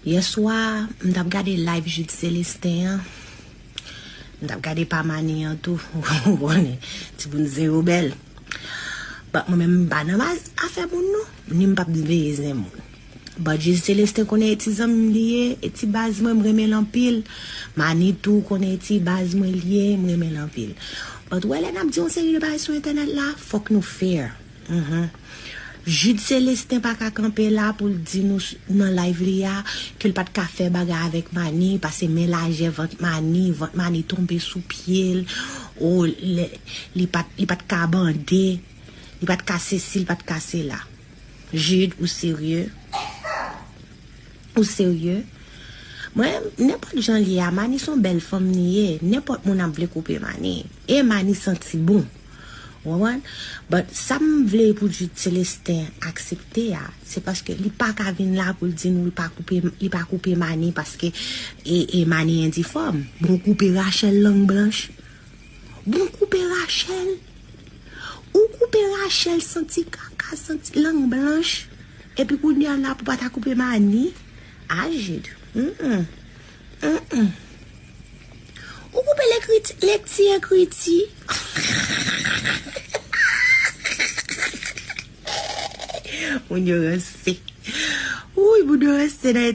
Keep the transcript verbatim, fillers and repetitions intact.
Yèswa, m t ap gade live Jude Célestin an. M t ap gade pa Mani an tou. Ou konnen, timoun zen yo bèl. But mwen menm m pa nan baz afè moun non. Ni m p ap veye zen moun. But Jude Célestin konnen e ti zanmi m li ye, e ti baz mwen m renmen l anpil. Mani tou konnen e ti baz mwen li ye, m renmen l anpil. But wè lè n ap di yon seri de bagay sou entènèt la, fòk nou fair. Mhm. Jude Célestin pa ka kanpe la pou l di nou s- nan live li a ke l pa t ka fè bagay avèk Mani, paske men lajè vant Mani, vant Mani tonbe sou pye l, o, li, li pa t, li pa t ka bande, li pa t ka sesi, li pa t ka sela. Jude, ou serye? Ou serye? Mwen, nenpòt jan li ye a, Mani se yon bèl fanm li ye. Nenpòt moun ap vle koupe Mani. E Mani santi bon. Ou konprann? But sa m vle pou Jude Célestin aksepte a, se paske li pa ka vin la pou l di nou li pa koupe, li pa koupe Mani paske e, e Mani endifòm. Bon, koupe Rachel lang blanch. Bon, koupe Rachel. Ou koupe Rachel santi kaka, santi lang blanch. Epi kounye a la pou pa ta koupe Mani. A Jude. Mm-mm. Mm-mm. Ou koupe lekriti, lekti ekriti. Moun yo ranse. Wouyy, moun yo ranse nan